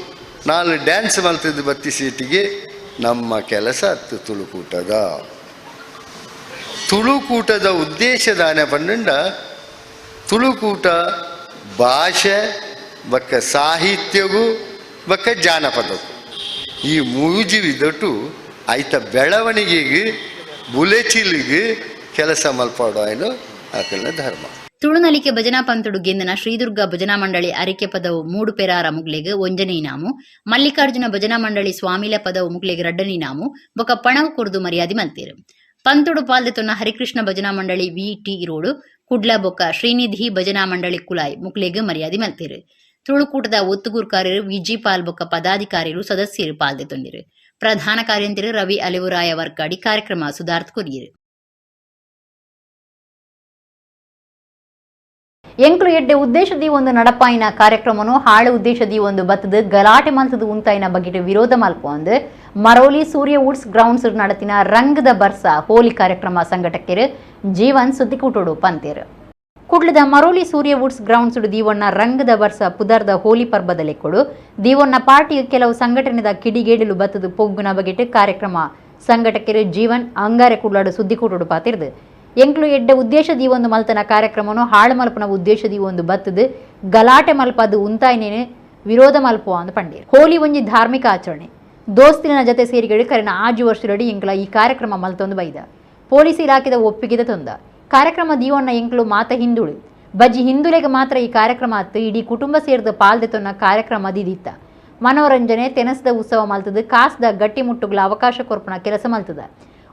ನಾನು ಡ್ಯಾನ್ಸ್ ಮಲ್ತದ್ದು ಬತ್ತಿ ಸೀಟಿಗೆ ನಮ್ಮ ಕೆಲಸ ಅತ್ತು. ತುಳುಕೂಟದ ತುಳುಕೂಟದ ಉದ್ದೇಶ ದಾನೆ ಪನ್ನುಂಡ ತುಳುಕೂಟ ಭಾಷೆ ಬಕ್ಕ ಸಾಹಿತ್ಯಗೂ ಬಕ್ಕ ಜಾನಪದಕ್ಕೂ ಈ ಮೂಜಿ ವಿಧಟು ಐತ ಬೆಳವಣಿಗೆಗೆ ಬುಲೆಚಿಲಿಗೆ ಕೆಲಸ ಮಲ್ಪಾಡೋ ಏನು ಆಕಲ್ನ ಧರ್ಮ. ತುಳುನಲಿಕೆ ಭಜನಾ ಪಂತುಡು ಗೆಂದನ ಶ್ರೀದುರ್ಗ ಭಜನಾ ಮಂಡಳಿ ಅರಿಕೆ ಪದವು ಮೂಡು ಪೆರಾರ ಮುಗ್ಲೆಗ್ ಒಂಜನೇ ಇನಾಮು, ಮಲ್ಲಿಕಾರ್ಜುನ ಭಜನಾ ಮಂಡಳಿ ಸ್ವಾಮಿಲ ಪದವು ಮುಗ್ಲೆಗ್ ರಡ್ಡನೇ ಇನಾಮು ಬೊಕ ಪಣವು ಕೊರ್ದು ಮರ್ಯಾದೆ ಮಲ್ತೇರು. ಪಂತುಡು ಪಾಲ್ದೆತೊನ್ನ ಹರಿಕೃಷ್ಣ ಭಜನಾ ಮಂಡಳಿ V T road Kudla ಬೊಕ ಶ್ರೀನಿಧಿ ಭಜನಾ ಮಂಡಳಿ ಕುಲಾಯ್ ಮುಕ್ಲೆಗ್ ಮರ್ಯಾದೆ ಮಲ್ತೇರು. ತುಳುಕೂಟದ ಒತ್ತುಗುರ್ಕಾರ್ಯರು ವಿಜಿ ಪಾಲ್ ಬೊಕ ಪದಾಧಿಕಾರಿಗಳು ಸದಸ್ಯರು ಪಾಲ್ದೆತೊಂದಿರು. ಪ್ರಧಾನ ಕಾರ್ಯಂತಿರು ರವಿ ಅಲಿವುರಾಯ ವರ್ಕಾಡಿ ಕಾರ್ಯಕ್ರಮ ಸುಧಾರ್ತ್ ಕೊರಿಯರು. ಎಂಕ್ಲು ಎಡ್ಡೆ ಉದ್ದೇಶದಿ ಒಂದು ನಡಪಾಯಿನ ಕಾರ್ಯಕ್ರಮನು ಹಾಳು ಉದ್ದೇಶದಿ ಒಂದು ಬತ್ತದ ಗಲಾಟೆ ಮಲ್ತದ ಉಂತಾಯಿನ ಬಗೆಟ್ ವಿರೋಧ ಮಲ್ಪೊಂದು ಮರೋಲಿ ಸೂರ್ಯ ವುಡ್ಸ್ ಗ್ರೌಂಡ್ಸ್ ನಡತಿನ ರಂಗದ ಬರ್ಸ ಹೋಲಿ ಕಾರ್ಯಕ್ರಮ ಸಂಘಟಕರು ಜೀವನ್ ಸುದ್ದಿಕೂಟೋಡು ಪಂತೇರು. ಕುಡ್ಲದ ಮರೋಲಿ ಸೂರ್ಯ ವುಡ್ಸ್ ಗ್ರೌಂಡ್ಸ್ ದೀವಣ್ಣ ರಂಗದ ಬರ್ಸ ಪುದರ್ದ ಹೋಲಿ ಪರ್ಬದ ಲೆಕ್ಕೊಡು ದೀವಣ್ಣ ಪಾರ್ಟಿಯ ಕೆಲವು ಸಂಘಟನೆದ ಕಿಡಿಗೇಡಿಲು ಬತ್ತದ ಪೊಗ್ಗುನ ಬಗೆಟ್ ಕಾರ್ಯಕ್ರಮ ಸಂಘಟಕರು ಜೀವನ್ ಅಂಗಾರೆ ಕುಡ್ಲಾಡು ಸುದ್ದಿಕೂಟೋಡು ಪಾತಿರ್ದು. ಎಂಕ್ಲು ಎಡ್ಡೆ ಉದ್ದೇಶದಿ ಒಂದು ಮಲ್ತನ ಕಾರ್ಯಕ್ರಮನು ಹಾಳು ಮಲ್ಪನ ಉದ್ದೇಶದಿ ಒಂದು ಬತ್ತದು ಗಲಾಟೆ ಮಲ್ಪದು ಉಂತಾಯಿನೇನು ವಿರೋಧ ಮಲ್ಪುವ ಅಂದ್ ಪಂಡೇರು. ಹೋಲಿ ಒಂಜಿ ಧಾರ್ಮಿಕ ಆಚರಣೆ ದೋಸ್ತಿನ ಜೊತೆ ಸೇರಿಗಡೆ ಕರೆನ ಆಜು ವರ್ಷದಡಿ ಎಂಕ್ಲ ಈ ಕಾರ್ಯಕ್ರಮ ಮಲ್ತೊಂದು ಬೈದ ಪೊಲೀಸ್ ಇಲಾಖೆದ ಒಪ್ಪಿಗೆದ ತೊಂದ ಕಾರ್ಯಕ್ರಮ ದೀವಣ್ಣ ಎಂಕ್ಲು ಮಾತ ಹಿಂದುಳು ಬಜ್ಜಿ ಹಿಂದುಲೆಗೆ ಮಾತ್ರ ಈ ಕಾರ್ಯಕ್ರಮ ಅತ್ತು ಇಡೀ ಕುಟುಂಬ ಸೇರಿದ ಪಾಲ್ದೆ ತೊನ್ನ ಕಾರ್ಯಕ್ರಮ ದಿದಿತ್ತ ಮನೋರಂಜನೆ ತೆನಸದ ಉತ್ಸವ ಮಲ್ತದ ಕಾಸ್ದ ಗಟ್ಟಿಮುಟ್ಟುಗಳ ಅವಕಾಶ ಕೊರ್ಪಣ ಕೆಲಸ ಮಲ್ತದ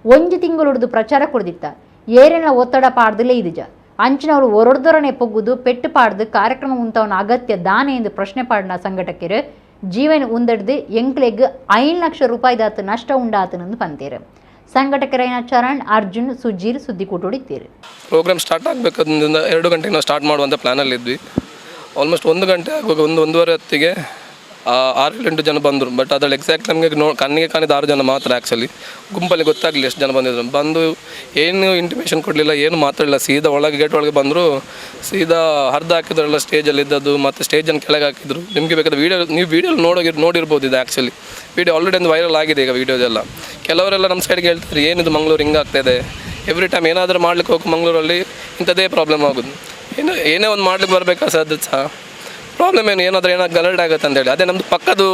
ಒಂಜಿ ತಿಂಗಳುಡ್ದು ಪ್ರಚಾರ ಕೊಡ್ದಿತ್ತ ಏರಿನ ಒತ್ತಡ ಪಾಡ್ದಲೇ ಇದಿಜ ಅಂಚಿನವರು ಒರೊಡ್ದೊರನೆ ಪೊಗ್ಗುದು ಪೆಟ್ಟು ಪಾಡ್ದು ಕಾರ್ಯಕ್ರಮ ಉಂತವನ ಅಗತ್ಯ ದಾನೆ ಎಂದು ಪ್ರಶ್ನೆ ಪಾಡಿನ ಸಂಘಟಕರು ಜೀವನ ಉಂದಡ್ದು ಎಂಕ್ಲೆಗ್ 5 ಲಕ್ಷ ರೂಪಾಯಿ ದಾತು ನಷ್ಟ ಉಂಡಾತನಂದು ಪಂತೇರು. ಸಂಘಟಕರೈನ ಚರಣ್ ಅರ್ಜುನ್ ಸುಜೀರ್ ಸುದ್ದಿಕೂಟೋಡಿತ್ತೀರು. ಪ್ರೋಗ್ರಾಮ್ ಸ್ಟಾರ್ಟ್ ಆಗಬೇಕಂದ್ರೆ 2 ಗಂಟೆಗೆ ನಾವು ಸ್ಟಾರ್ಟ್ ಮಾಡುವಂಥ ಪ್ಲ್ಯಾನಲ್ಲಿದ್ವಿ. ಆಲ್ಮೋಸ್ಟ್ 1 ಗಂಟೆ ಆಗುವಾಗ 1-1.5 ಹೊತ್ತಿಗೆ 6-8 ಜನ ಬಂದರು. ಬಟ್ ಅದರಲ್ಲಿ ಎಕ್ಸಾಕ್ಟ್ ನಮಗೆ ಕಣ್ಣಿಗೆ ಕಾಣಿದ 6 ಜನ ಮಾತ್ರ. ಆ್ಯಕ್ಚುಲಿ ಗುಂಪಲ್ಲಿ ಗೊತ್ತಾಗಲಿಲ್ಲ ಎಷ್ಟು ಜನ ಬಂದಿದ್ರು. ಬಂದು ಏನು ಇಂಟಿಮೇಷನ್ ಕೊಡಲಿಲ್ಲ, ಏನು ಮಾತಾಡಲಿಲ್ಲ. ಸೀದಾ ಒಳಗೆ ಗೇಟ್ ಒಳಗೆ ಬಂದರು, ಸೀದಾ ಹರಿದು ಹಾಕಿದ್ರಲ್ಲ ಸ್ಟೇಜಲ್ಲಿ ಇದ್ದದ್ದು, ಮತ್ತು ಸ್ಟೇಜನ್ನು ಕೆಳಗೆ ಹಾಕಿದ್ರು. ನಿಮಗೆ ಬೇಕಾದ ವೀಡಿಯೋ ನೀವು ವೀಡಿಯೋ ನೋಡಿರ್ಬೋದು. ಇದು actually video already ಒಂದು ವೈರಲ್ ಆಗಿದೆ ಈಗ ವೀಡಿಯೋದೆಲ್ಲ. ಕೆಲವರೆಲ್ಲ ನಮ್ಮ ಸೈಡ್ಗೆ ಹೇಳ್ತಾರೆ, ಏನಿದು ಮಂಗಳೂರು ಹಿಂಗಾಗ್ತಾಯಿದೆ, ಎವ್ರಿ ಟೈಮ್ ಏನಾದರೂ ಮಾಡ್ಲಿಕ್ಕೆ ಹೋಗಿ ಮಂಗಳೂರಲ್ಲಿ ಇಂಥದ್ದೇ ಪ್ರಾಬ್ಲಮ್ ಆಗೋದು. ಏನೇ ಒಂದು ಮಾಡ್ಲಿಕ್ಕೆ ಬರಬೇಕಾ ಸರ್, ಅದು ಸಹ ಪ್ರಾಬ್ಲಮ್ ಏನು ಏನಾದರೂ ಏನಾದ್ರು ಗಲಾಟೆ ಆಗುತ್ತೆ ಅಂತೇಳಿ. ಅದೇ ನಮ್ಮದು ಪಕ್ಕದ್ದು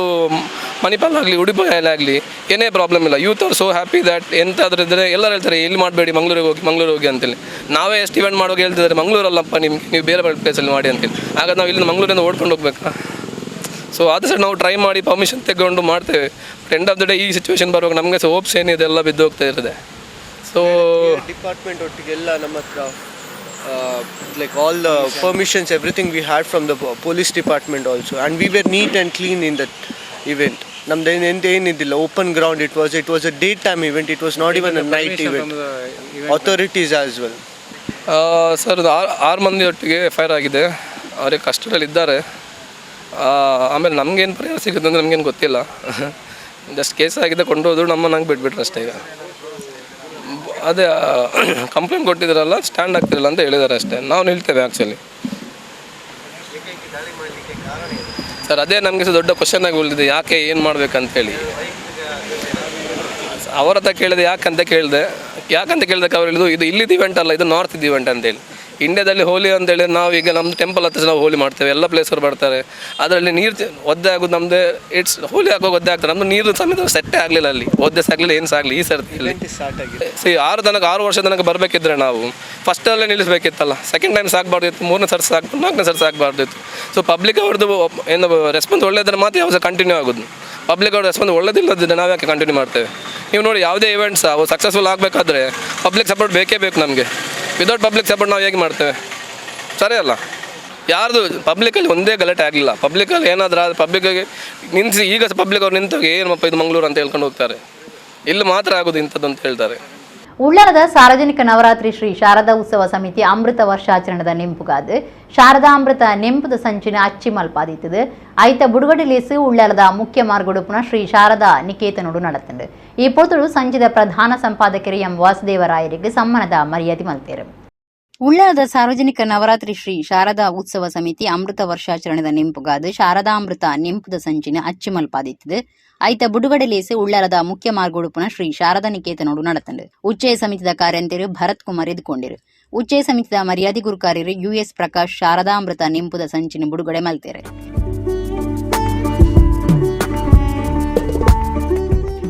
ಮಣಿಪಾಲ್ ಆಗಲಿ ಉಡುಪಿಯಲ್ಲಿ ಆಗಲಿ ಏನೇ ಪ್ರಾಬ್ಲಮ್ ಇಲ್ಲ. Youth are so happy that ಎಂತಾದ್ರೂ ಇದ್ದರೆ ಎಲ್ಲರೂ ಹೇಳ್ತಾರೆ ಎಲ್ಲಿ ಮಾಡಬೇಡಿ, ಮಂಗಳೂರಿಗೆ ಹೋಗಿ ಮಂಗಳೂರಿಗೆ ಹೋಗಿ ಅಂತೇಳಿ. ನಾವೇ ಎಷ್ಟು ಇವೆಂಟ್ ಮಾಡುವಾಗ ಹೇಳ್ತಿದ್ದಾರೆ ಮಂಗಳೂರಲ್ಲಪ್ಪ ನಿಮ್ಗೆ, ನೀವು ಬೇರೆ ಬೇರೆ ಪ್ಲೇಸಲ್ಲಿ ಮಾಡಿ ಅಂತೇಳಿ. ಆಗ ನಾವು ಇಲ್ಲಿಂದ ಮಂಗಳೂರಿಂದ ಓಡ್ಕೊಂಡು ಹೋಗ್ಬೇಕಾ? ಸೊ ಆದಷ್ಟು ನಾವು ಟ್ರೈ ಮಾಡಿ ಪರ್ಮಿಷನ್ ತೆಗೊಂಡು ಮಾಡ್ತೇವೆ. But end of the day ಈ ಸಿಚುವೇಶನ್ ಬರುವಾಗ ನಮಗೆ ಸಹ ಹೋಪ್ಸ್ ಏನಿದೆ ಎಲ್ಲ ಬಿದ್ದು ಹೋಗ್ತಾ ಇರ್ತದೆ. ಸೊ ಡಿಪಾರ್ಟ್ಮೆಂಟ್ ಒಟ್ಟಿಗೆ ಎಲ್ಲ ನಮ್ಮ ಹತ್ರ Like all the permissions, everything we had from the police department also, and we were neat and clean in that event. ನಮ್ದು ಎಂತ ಏನಿದ್ದಿಲ್ಲ, open ground. It was a day time event. It was not even a night event. Authorities as well. Sir, ಆರು ಆರು ಮಂದಿಯೊಟ್ಟಿಗೆ F I R ಆಗಿದೆ. ಅವರಿಗೆ ಕಷ್ಟದಲ್ಲಿ ಇದ್ದಾರೆ. ಆಮೇಲೆ ನಮಗೇನು ಪರಿಹಾರ ಸಿಗುತ್ತೆ ಅಂದರೆ ನಮಗೇನು ಗೊತ್ತಿಲ್ಲ. ಜಸ್ಟ್ ಕೇಸ್ ಆಗಿದೆ, ಕೊಂಡೋದ್ರು, ನಮ್ಮನ್ನು ಹಂಗೆ ಬಿಟ್ಬಿಟ್ರು ಅಷ್ಟೇ. ಈಗ ಅದೇ ಕಂಪ್ಲೇಂಟ್ ಕೊಟ್ಟಿದ್ದಾರಲ್ಲ, ಸ್ಟ್ಯಾಂಡ್ ಆಗ್ತಿರಲ್ಲ ಅಂತ ಹೇಳಿದ್ದಾರೆ ಅಷ್ಟೇ. ನಾವು ನಿಲ್ತೇವೆ ಆ್ಯಕ್ಚುಲಿ ಸರ್. ಅದೇ ನಮಗೆ ಸಹ ದೊಡ್ಡ ಕ್ವಶನ್ ಆಗಿ ಉಳಿದಿದೆ, ಯಾಕೆ, ಏನು ಮಾಡಬೇಕಂತೇಳಿ. ಅವರ ಹತ್ರ ಕೇಳಿದೆ, ಯಾಕಂತ ಕೇಳಿದೆ. ಯಾಕಂತ ಕೇಳಿದಕ್ಕೆ ಅವ್ರು ಹೇಳಿದ್ರು, ಇದು ಇಲ್ಲಿದ್ದು ಇವೆಂಟ್ ಅಲ್ಲ, ಇದು ನಾರ್ತ್ ಇವೆಂಟ್ ಅಂತೇಳಿ. ಇಂಡಿಯಾದಲ್ಲಿ ಹೋಲಿ ಅಂತೇಳಿ ನಾವು ಈಗ ನಮ್ಮ ಟೆಂಪಲ್ ಹತ್ರ ನಾವು ಹೋಲಿ ಮಾಡ್ತೇವೆ, ಎಲ್ಲ ಪ್ಲೇಸರು ಬರ್ತಾರೆ. ಅದರಲ್ಲಿ ನೀರು ಒದ್ದೆ ಆಗೋದು ನಮ್ಮದೇ. It's ಹೋಲಿ ಹಾಕೋ ಒದ್ದೆ ಆಗ್ತಾರೆ. ನಮ್ಮದು ನೀರು ಸಮೇತ ಸೆಟ್ಟೇ ಆಗಲಿಲ್ಲ ಅಲ್ಲಿ. ಒದ್ದೆ ಸಾಗಲಿಲ್ಲ, ಏನು ಸಾಗಲಿ ಈ ಸರ್ತಿ ಇಲ್ಲಿ. ಸ್ಟಾರ್ಟ್ ಆಗಿದೆ. ಸಿ, 6 ವರ್ಷ ತನಕ ಬರಬೇಕಿದ್ರೆ ನಾವು ಫಸ್ಟಲ್ಲೇ ನಿಲ್ಲಿಸಬೇಕಿತ್ತಲ್ಲ. ಸೆಕೆಂಡ್ ಟೈಮ್ ಸಾಕಬಾರ್ದಿತ್ತು, ಮೂರನೇ ಸರ್ ಸಾಕು, ನಾಲ್ಕನೇ ಸರ್ ಸಾಕಬಾರ್ದಿತ್ತು. ಸೊ ಪಬ್ಲಿಕ್ ಅವ್ರದ್ದು ಏನು ರೆಸ್ಪಾನ್ಸ್ ಒಳ್ಳೆಯದ್ರೆ ಮಾತ್ರ ಯಾವ ಸಹ ಕಂಟಿನ್ಯೂ ಆಗೋದು. ಪಬ್ಲಿಕ್ ಅವ್ರ ರೆಸ್ಪಾನ್ಸ್ ಒಳ್ಳೇದಿಲ್ಲದಿದ್ದರೆ ನಾವು ಯಾಕೆ ಕಂಟಿನ್ಯೂ ಮಾಡ್ತೇವೆ? ನೀವು ನೋಡಿ, ಯಾವುದೇ ಇವೆಂಟ್ಸ್ ಅವು ಸಕ್ಸಸ್ಫುಲ್ ಆಗಬೇಕಾದ್ರೆ ಪಬ್ಲಿಕ್ ಸಪೋರ್ಟ್ ಬೇಕೇ ಬೇಕು ನಮಗೆ. Without public support ನಾವು ಹೇಗೆ ಮಾಡ್ತೇವೆ? ಸರಿ ಅಲ್ಲ. ಯಾರ್ದು ಪಬ್ಲಿಕಲ್ಲಿ ಒಂದೇ ಗಲಾಟೆ ಆಗಲಿಲ್ಲ. ಪಬ್ಲಿಕಲ್ಲಿ ಏನಾದರೂ ಆದರೆ ಪಬ್ಲಿಕ್ಕಿಗೆ ನಿಲ್ಲಿಸಿ, ಈಗ ಪಬ್ಲಿಕ್ ಅವ್ರು ನಿಂತು ಏನಪ್ಪ ಇದು ಮಂಗಳೂರು ಅಂತ ಹೇಳ್ಕೊಂಡು ಹೋಗ್ತಾರೆ. ಇಲ್ಲಿ ಮಾತ್ರ ಆಗೋದು ಇಂಥದ್ದು ಅಂತ ಹೇಳ್ತಾರೆ. ಉಳ್ಳಾಲದ ಸಾರ್ವಜನಿಕ ನವರಾತ್ರಿ ಶ್ರೀ ಶಾರದಾ ಉತ್ಸವ ಸಮಿತಿ ಅಮೃತ ವರ್ಷಾಚರಣದ ನೆಂಪುಗಾದು ಶಾರದಾ ಅಮೃತ ನೆಂಪುದ ಸಂಚಿನ ಅಚ್ಚಿ ಮಲ್ಪಾದಿತ್ತದು. ಐತ ಬುಡುಗಡೆ ಲೇಸು ಉಳ್ಳಾಲದ ಮುಖ್ಯ ಮಾರ್ಗೊಡುಪುನ ಶ್ರೀ ಶಾರದಾ ನಿಕೇತನೋಡು நடத்துண்டு. ಈ ಪೊರ್ತುಡು ಸಂಚಿದ ಪ್ರಧಾನ ಸಂಪಾದಕರು ಎಂ ವಾಸುದೇವರಾಯರಿಗೆ ಸಮ್ಮಾನದ ಮರ್ಯಾದೆ ಮಲ್ತೇರು. ಉಳ್ಳಾಲದ ಸಾರ್ವಜನಿಕ ನವರಾತ್ರಿ ಶ್ರೀ ಶಾರದಾ ಉತ್ಸವ ಸಮಿತಿ ಅಮೃತ ವರ್ಷಾಚರಣೆದ ನೆಂಪುಗಾದು ಶಾರದಾಮೃತ ನೆಂಪುದ ಸಂಚಿನ ಅಚ್ಚಿ ಮಲ್ಪಾದಿತ್ತದು. ಐತ ಬುಡುಗಡೆ ಲೇಸು ಉಳ್ಳಾಲದ ಮುಖ್ಯ ಮಾರ್ಗೊಡುಪುನ ಶ್ರೀ ಶಾರದಾ ನಿಕೇತನೋಡು நடத்துண்டு. ಉಚ್ಚಯ ಸಮಿತಿದ ಕಾರ್ಯಂತೆರು ಭರತ್ ಕುಮಾರ್ ಎದ್ಕೊಂಡಿರು. ಉಚ್ಚಯ ಸಮಿತಿದ ಮರ್ಯಾದೆ ಗುರುಕಾರ್ಯರು ಯುಎಸ್ ಪ್ರಕಾಶ್ ಶಾರದಾಮೃತ ನೆಂಪುದ ಸಂಚಿನ ಬುಡುಗಡೆ ಮಲ್ತೇರು.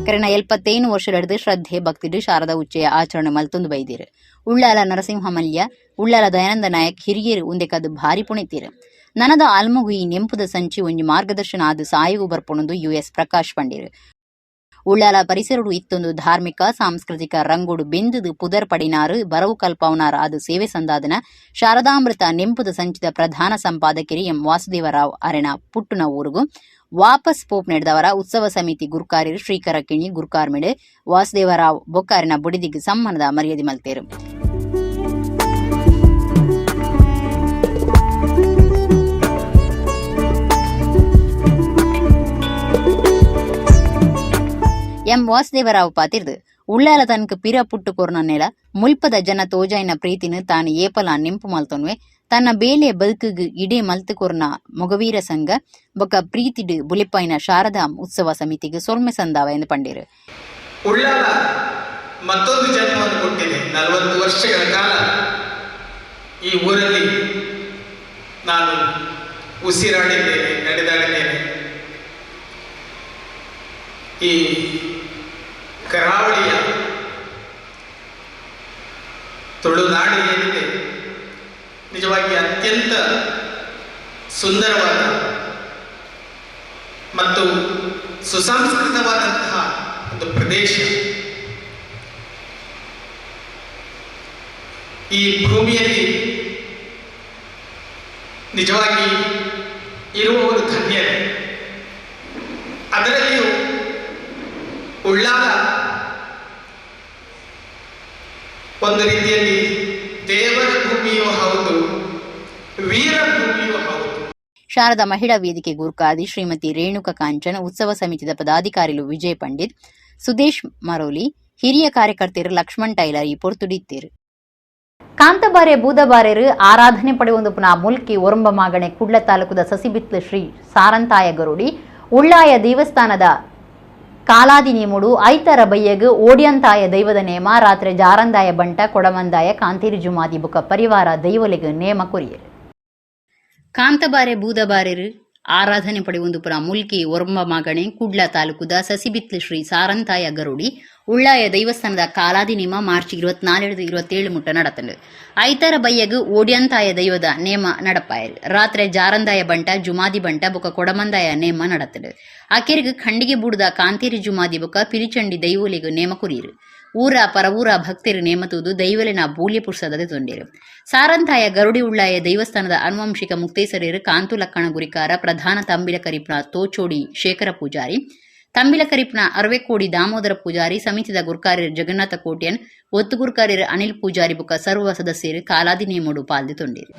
ಕರೆನ 75 ವರ್ಷದಡ್ದು ಶ್ರದ್ಧೆ ಭಕ್ತಿಡು ಶಾರದಾ ಉಚ್ಚಯ ಆಚರಣೆ ಮಲ್ತೊಂದು ಬೈದಿರು. ಉಳ್ಳಾಲ ನರಸಿಂಹ ಮಲ್ಯ, ಉಳ್ಳಾಲ ದಯಾನಂದ ನಾಯಕ್ ಹಿರಿಯರು ಉಂದೆಕದು ಭಾರಿ ಪುಣಿತೀರು. ನನದ ಆಲ್ಮಗು ಈ ನೆಂಪುದ ಸಂಚಿ ಒಂಜಿ ಮಾರ್ಗದರ್ಶನ ಆದು ಸಾಯಿಗು ಬರ್ಪೊಣದು ಯುಎಸ್ ಪ್ರಕಾಶ್ ಪಂಡೀರ್. ಉಳ್ಳಾಲ ಪರಿಸರಡು ಇತ್ತೊಂದು ಧಾರ್ಮಿಕ ಸಾಂಸ್ಕೃತಿಕ ರಂಗೋಡು ಬೆಂದುದು ಪುದರ್ ಪಡಿನಾರು ಬರವು ಕಲ್ಪವನಾರು ಅದು ಸೇವೆ ಸಂದಾದನ ಶಾರದಾಮೃತ ನೆಂಪುದ ಸಂಚಿದ ಪ್ರಧಾನ ಸಂಪಾದಕರಿ ಎಂ ವಾಸುದೇವರಾವ್ ಅರೆನ ಪುಟ್ಟುನ ಊರುಗು ವಾಪಸ್ ಪೋಪ್ ನಡೆದವರ ಉತ್ಸವ ಸಮಿತಿ ಗುರ್ಕಾರ್ಯರು ಶ್ರೀಕರ ಕಿಣಿ ಗುರ್ಕಾರ್ಮಿಡೆ ವಾಸುದೇವರಾವ್ ಬೊಕ್ಕಾರಿನ ಬುಡಿದಿಗ್ ಸಮ್ಮಾನದ ಮರ್ಯಾದೆ ಮಲ್ತೇರು. ಎಂ ವಾಸುದೇವರಾವ್ ಪಾತಿರ್ದು ಉಳ್ಳಾಲ ತನಕ ಪಿರ ಪುಟ್ಟು ಕೊರ್ನ ನೆಲ ಮುಲ್ಪದ ಜನ ತೋಜಾಯಿನ ಪ್ರೀತಿನ ತಾನು ಏಪಲ ನೆಂಪು ಮಲ್ತೊನ್ವೆ. ತನ್ನ ಬೇಲೆ ಬದುಕುಗು ಇಡೇ ಮಲ್ತು ಕೊರ್ನ ಮೊಗವೀರ ಸಂಘ ಬೊಕ ಪ್ರೀತಿಡು ಬುಲಿಪಾಯಿನ ಶಾರದಾ ಉತ್ಸವ ಸಮಿತಿಗೆ ಸೊಲ್ಮೆ ಸಂದಾವ ಎಂದು ಪಂಡೀರು. ಉಳ್ಳಾಲ ಮತ್ತೊಂದು ಜನ್ಮವನ್ನು ಕೊಟ್ಟಿದೆ. 40 ವರ್ಷಗಳ ಕಾಲ ಈ ಊರಲ್ಲಿ ನಾನು ಉಸಿರಾಡಿದ್ದೇನೆ, ನಡೆದಾಡಿದ್ದೇನೆ. ಈ ಕರಾವಳಿಯ ತುಳುನಾಡು ಏನಿದೆ, ನಿಜವಾಗಿ ಅತ್ಯಂತ ಸುಂದರವಾದ ಮತ್ತು ಸುಸಂಸ್ಕೃತವಾದಂತಹ ಒಂದು ಪ್ರದೇಶ. ಈ ಭೂಮಿಯಲ್ಲಿ ನಿಜವಾಗಿ ಇರುವವರು ಧನ್ಯರು. ಅದರಲ್ಲಿಯೂ ಉಳ್ಳಾಲ ಒಂದು ರೀತಿಯಲ್ಲಿ ದೇವರ ಭೂಮಿಯೂ ಹೌದು, ವೀರ ಭೂಮಿಯೂ ಹೌದು. ಶಾರದಾ ಮಹಿಳಾ ವೇದಿಕೆ ಗುರ್ಕಾದಿ ಶ್ರೀಮತಿ ರೇಣುಕ ಕಾಂಚನ್, ಉತ್ಸವ ಸಮಿತಿದ ಪದಾಧಿಕಾರಿಲು ವಿಜಯ್ ಪಂಡಿತ್, ಸುದೇಶ್ ಮರೋಲಿ, ಹಿರಿಯ ಕಾರ್ಯಕರ್ತರು ಲಕ್ಷ್ಮಣ್ ಟೈಲರ್ ಈ ಪೊರ್ತುಡಿತ್ತೀರು. ಕಾಂತಬಾರೆ ಬೂದಬಾರೆರು ಆರಾಧನೆ ಪಡೆಯುವುದು ಪುನಃ ಮುಲ್ಕಿ ಒರಂಬ ಮಾಗಣೆ ಕುಡ್ಲ ತಾಲೂಕುದ ಸಸಿಬಿತ್ಲು ಶ್ರೀ ಸಾರಂತಾಯ ಗರುಡಿ ಉಳ್ಳಾಯ ದೇವಸ್ಥಾನದ ಕಾಲಾದಿ ನೇಮುಡು ಐತರ ಬಯ್ಯಗು ಓಡಿಯಂತಾಯ ದೈವದ ನೇಮ ರಾತ್ರಿ ಜಾರಂದಾಯ ಬಂಟ ಕೊಡಮಂದಾಯ ಕಾಂತೇರಿ ಜುಮಾದಿ ಬುಕ ಪರಿವಾರ ದೈವಲೆಗು ನೇಮ ಕೊರಿಯರು. ಕಾಂತಬಾರೆ ಬೂದಬಾರೆರು ಆರಾಧನೆ ಪಡೆಯುವುದು ಪುರ ಮುಲ್ಕಿ ಒರಂಬ ಮಾಗಣೆ ಕುಡ್ಲ ತಾಲೂಕುದ ಸಸಿಬಿತ್ಲು ಶ್ರೀ ಸಾರಂತಾಯ ಗರುಡಿ ಉಳ್ಳಾಯ ದೈವಸ್ಥಾನದ ಕಾಲಾದಿ ನೇಮ ಮಾರ್ಚ್ 24 27 ಮುಟ್ಟ ನಡತಂಡು. ಐತರ ಬಯ್ಯಗು ಓಡ್ಯಂತಾಯ ದೈವದ ನೇಮ ನಡಪಾಯರು. ರಾತ್ರಿ ಜಾರಂದಾಯ ಬಂಟ ಜುಮಾದಿ ಬಂಟ ಬೊಕ ಕೊಡಮಂದಾಯ ನೇಮ ನಡತಂಡು. ಆಕೆರಿಗು ಖಂಡಿಗೆ ಬೂಡುದ ಕಾಂತೇರಿ ಜುಮಾದಿ ಬೊಕ ಪಿರಿಚಂಡಿ ದೈವೊಲಿಗು ನೇಮ ಕುರಿಯರು. ಊರ ಪರವೂರ ಭಕ್ತರು ನೇಮತುದು ದೈವಲಿನ ಬೂಲ್ಯ ಪುರುಷದ ತೊಂಡೇರು. ಸಾರಂತಾಯ ಗರುಡಿ ಉಳ್ಳಾಯ ದೇವಸ್ಥಾನದ ಅನುವಂಶಿಕ ಮುಕ್ತೇಸರೇರು ಕಾಂತು ಲಕ್ಕಣ ಗುರಿಕಾರ ಪ್ರಧಾನ ತಂಬಿಲ ಕರಿಪ್ನ ತೋಚೋಡಿ ಶೇಖರ ಪೂಜಾರಿ, ತಂಬಿಲ ಕರಿಪ್ನ ಅರವೆಕೋಡಿ ದಾಮೋದರ ಪೂಜಾರಿ, ಸಮಿತಿದ ಗುರ್ಕಾರ್ಯರು ಜಗನ್ನಾಥ ಕೋಟ್ಯನ್, ಒತ್ತು ಗುರ್ಕಾರ್ಯರು ಅನಿಲ್ ಪೂಜಾರಿ ಬುಕ್ಕ ಸರ್ವ ಸದಸ್ಯರು ಕಾಲಾದಿ ನೇಮೋಡು ಪಾಲ್ದಿ ತೊಂಡೇರು.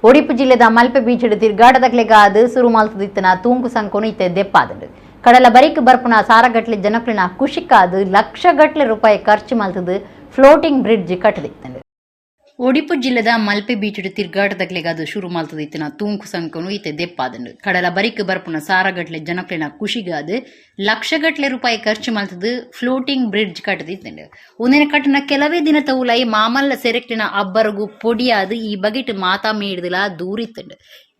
ಒಡಿಪು ಜಿಲ್ಲೆದ ಮಲ್ಪೆ ಬೀಚಡ್ ತಿರ್ಗಾಟದಕ್ಲೆಗಾದ್ ಸುರು ಮಲ್ತುದಿತ್ತಿನ ತೂಂಕು ಸಂಕೊನು ಇತ್ತೆ ದೆಪ್ಪಾದುಂಡು. ಕಡಲ ಬರಿಕ್ ಬರ್ಪುನ ಸಾರಗಟ್ಲೆ ಜನಕ್ಲೆನ ಕುಷಿಕಾದ್ ಲಕ್ಷಗಟ್ಲೆ ರೂಪಾಯಿ ಖರ್ಚು ಮಲ್ತುದು ಫ್ಲೋಟಿಂಗ್ ಬ್ರಿಡ್ಜ್ ಕಟ್ಟದಿತ್ತುಂಡು. ಒಡಿಪು ಜಿಲ್ಲೆದ ಮಲ್ಪೆ ಬೀಚಡ್ ತಿರ್ಗಾಟದಕ್ಲೆಗಾದ್ ಶುರು ಮಲ್ತುದಿತ್ತಿನ ತೂಂಕು ಸಂಕೊನು ಇತ್ತೆ ದೆಪ್ಪಾದುಂಡು. ಕಡಲ ಬರಿಕ್ ಬರ್ಪುನ ಸಾರಗಟ್ಲೆ ಜನಕ್ಲೆನ ಕುಷಿಗಾದ್ ಲಕ್ಷಗಟ್ಲೆ ರೂಪಾಯಿ ಖರ್ಚು ಮಲ್ತುದು ಫ್ಲೋಟಿಂಗ್ ಬ್ರಿಡ್ಜ್ ಕಟ್ಟದಿತ್ತುಂಡು. ಉಂದೆನ ಕಟ್ಟನ ಕೆಲವೇ ದಿನತ ಉಲಾಯಿ ಮಾಮಲ್ಲ ಸೆರೆಕ್ಲಿನ ಅಬ್ಬರಗು ಪೊಡಿಯಾದ್ ಈ ಬಗೆಟ್ ಮಾತಾ ಮೇಡ್ದಲ ದೂರಿತ್ತುಂಡು.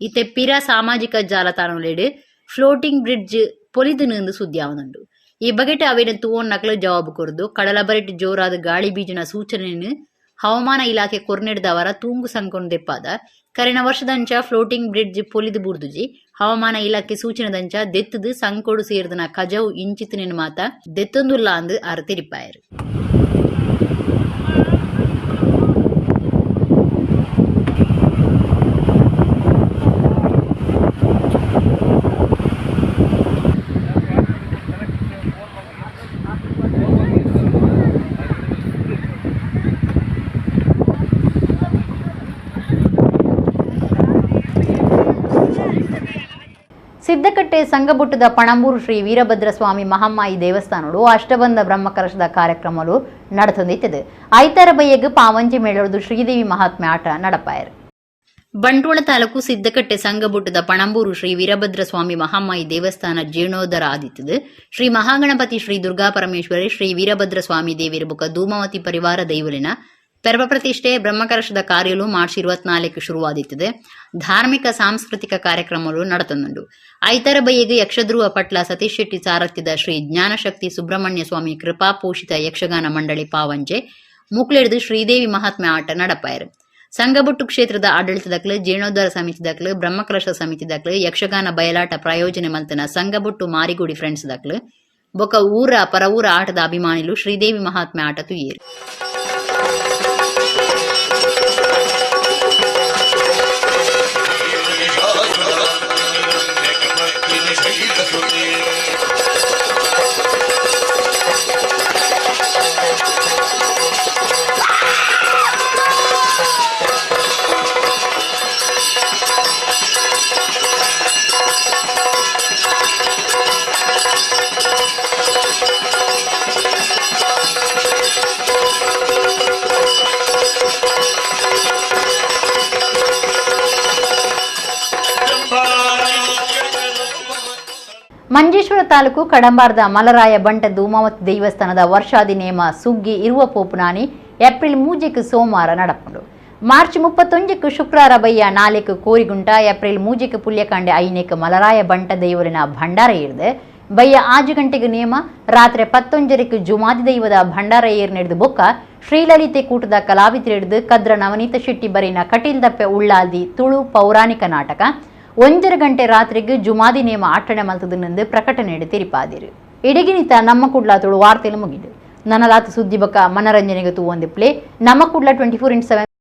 ಇತ್ತೆ ಪಿರ ಸಾಮಾಜಿಕ ಜಾಲತಾಣಲೆಡ್ ಫ್ಲೋಟಿಂಗ್ ಬ್ರಿಡ್ಜ್ ಪೊಲಿದು ನಿಂದು ಸುದ್ದಿ ಆವೊಂದುಂಡು. ಈ ಬಗೆಟ್ ಅವೇನ ತೂವೊನ್ ನಕಲು ಜವಾಬು ಕೊರ್ದು ಕಡಲ ಬರಿಟ್ ಜೋರಾದ ಗಾಳಿ ಬೀಜುನ ಸೂಚನೆಯನ್ನು ಹವಾಮಾನ ಇಲಾಖೆ ಕೊರ್ನೆಡ್ದವರ ತೂಂಗು ಸಂಕೊನು ದೆಪ್ಪಾದ. ಕರಿನ ವರ್ಷದಂಚ ಫ್ಲೋಟಿಂಗ್ ಬ್ರಿಡ್ಜ್ ಪೊಲಿದು ಬುರ್ದುಜಿ. ಹವಾಮಾನ ಇಲಾಖೆ ಸೂಚನೆದಂಚ ದೆತ್ತದು ಸಂಕೊಡು ಸೇರ್ದನ ಕಜವು ಇಂಚಿತ್ತಿನ ಮಾತ ದೆತ್ತೊಂದುಲ್ಲ ಅಂದು ಆರ್ ತೆರಿಪಾಯರು. ಸಿದ್ದಕಟ್ಟೆ ಸಂಗಬುಟ್ಟದ ಪಣಂಬೂರು ಶ್ರೀ ವೀರಭದ್ರ ಸ್ವಾಮಿ ಮಹಮ್ಮಾಯಿ ದೇವಸ್ಥಾನಡು ಅಷ್ಟಬಂಧ ಬ್ರಹ್ಮಕಲಶದ ಕಾರ್ಯಕ್ರಮಲು ನಡೆತೊಂದಿತ್ತದು. ಐತಾರ ಬಯ್ಯಗ್ ಪಾವಂಜಿ ಮೇಳದು ಶ್ರೀದೇವಿ ಮಹಾತ್ಮೆ ಆಟ ನಡಪಾಯರು. ಬಂಟ್ವಾಳ ತಾಲೂಕು ಸಿದ್ದಕಟ್ಟೆ ಸಂಗಬುಟ್ಟದ ಪಣಂಬೂರು ಶ್ರೀ ವೀರಭದ್ರ ಸ್ವಾಮಿ ಮಹಮ್ಮಾಯಿ ದೇವಸ್ಥಾನ ಜೀರ್ಣೋದ್ಧಾರ ಆದಿತ್ತದು. ಶ್ರೀ ಮಹಾಗಣಪತಿ ಶ್ರೀ ದುರ್ಗಾ ಪರಮೇಶ್ವರಿ ಶ್ರೀ ವೀರಭದ್ರ ಸ್ವಾಮಿ ದೇವಿರ ಬುಕ್ಕ ಧೂಮಾವತಿ ಪರಿವಾರ ದೈವಲಿನ ಪರ್ವ ಪ್ರತಿಷ್ಠೆ ಬ್ರಹ್ಮಕಲಶದ ಕಾರ್ಯಲು ಮಾರ್ಚ್ 24 ಶುರುವಾದಿತ್ತದೆ. ಧಾರ್ಮಿಕ ಸಾಂಸ್ಕೃತಿಕ ಕಾರ್ಯಕ್ರಮಗಳು ನಡೆತಂದುಂಡು. ಐತರ ಬೈಯೆಗೆ ಯಕ್ಷಧ್ರುವ ಪಟ್ಲ ಸತೀಶ್ ಶೆಟ್ಟಿ ಸಾರಥ್ಯದ ಶ್ರೀ ಜ್ಞಾನಶಕ್ತಿ ಸುಬ್ರಹ್ಮಣ್ಯ ಸ್ವಾಮಿ ಕೃಪಾಪೋಷಿತ ಯಕ್ಷಗಾನ ಮಂಡಳಿ ಪಾವಂಜೆ ಮುಕ್ಲೆಡ್ದು ಶ್ರೀದೇವಿ ಮಹಾತ್ಮೆ ಆಟ ನಡಪಾಯರು. ಸಂಗಬೊಟ್ಟು ಕ್ಷೇತ್ರದ ಆಡಳಿತದಕ್ಲು, ಜೀರ್ಣೋದ್ಧಾರ ಸಮಿತಿದಕ್ಲು, ಬ್ರಹ್ಮಕಲಶ ಸಮಿತಿದಕ್ಲು, ಯಕ್ಷಗಾನ ಬಯಲಾಟ ಪ್ರಾಯೋಜನೆ ಮಲ್ತನ ಸಂಗಬೊಟ್ಟು ಮಾರಿಗುಡಿ ಫ್ರೆಂಡ್ಸ್ ದಕ್ಲು ಬೊಕ ಊರ ಪರವೂರ ಆಟದ ಅಭಿಮಾನಿಲು ಶ್ರೀದೇವಿ ಮಹಾತ್ಮೆ ಆಟ ತುಯೇರು. ಮಂಜೇಶ್ವರ ತಾಲೂಕು ಕಡಂಬಾರದ ಮಲರಾಯ ಬಂಟ ಧೂಮಾವತಿ ದೇವಸ್ಥಾನದ ವರ್ಷಾದಿ ನೇಮ ಸುಗ್ಗಿ ಇರುವ ಪೋಪುನಾನಿ ಏಪ್ರಿಲ್ 3 ಸೋಮವಾರ ನಡಪುಂಡು. ಮಾರ್ಚ್ 31 ಶುಕ್ರವಾರ ಬಯ್ಯ 4 ಕೋರಿಗುಂಟ, ಏಪ್ರಿಲ್ 3 ಪುಲ್ಯಕಾಂಡೆ 5 ಮಲರಾಯ ಬಂಟ ದೈವರಿನ ಭಂಡಾರ ಏರ್ದೆ ಬಯ್ಯ 6 ಗಂಟೆಗೆ ನೇಮ, ರಾತ್ರಿ 11:30 ಜುಮಾದಿ ದೈವದ ಭಂಡಾರ ಏರ್ ನಡೆದು ಬೊಕ್ಕ ಶ್ರೀಲಲಿತೆ ಕೂಟದ ಕಲಾವಿದರೆಡ್ದು ಕದ್ರ ನವನೀತ ಶೆಟ್ಟಿ ಬರಿನ ಕಟೀಲ್ದಪ್ಪೆ ಉಳ್ಳಾಲ್ದಿ ತುಳು ಪೌರಾಣಿಕ ನಾಟಕ 1:30 ಗಂಟೆ ರಾತ್ರಿಗೆ ಜುಮಾದಿ ನೇಮ ಆಟಣೆ ಮಲ್ತದನೆಂದು ಪ್ರಕಟಣೆ ತಿರಿಪಾದಿರು. ಇಡಗಿನಿತ ನಮ್ಮ ಕುಡ್ಲ ತುಳು ವಾರ್ತೆಲು ಮುಗಿದು. ನನ್ನಲಾತು ಸುದ್ದಿ ಬಕ್ಕ ಮನರಂಜನೆಗೆ ತೂ ಒಂದು ಪ್ಲೇ ನಮ್ಮ ಕುಡ್ಲ 24x7.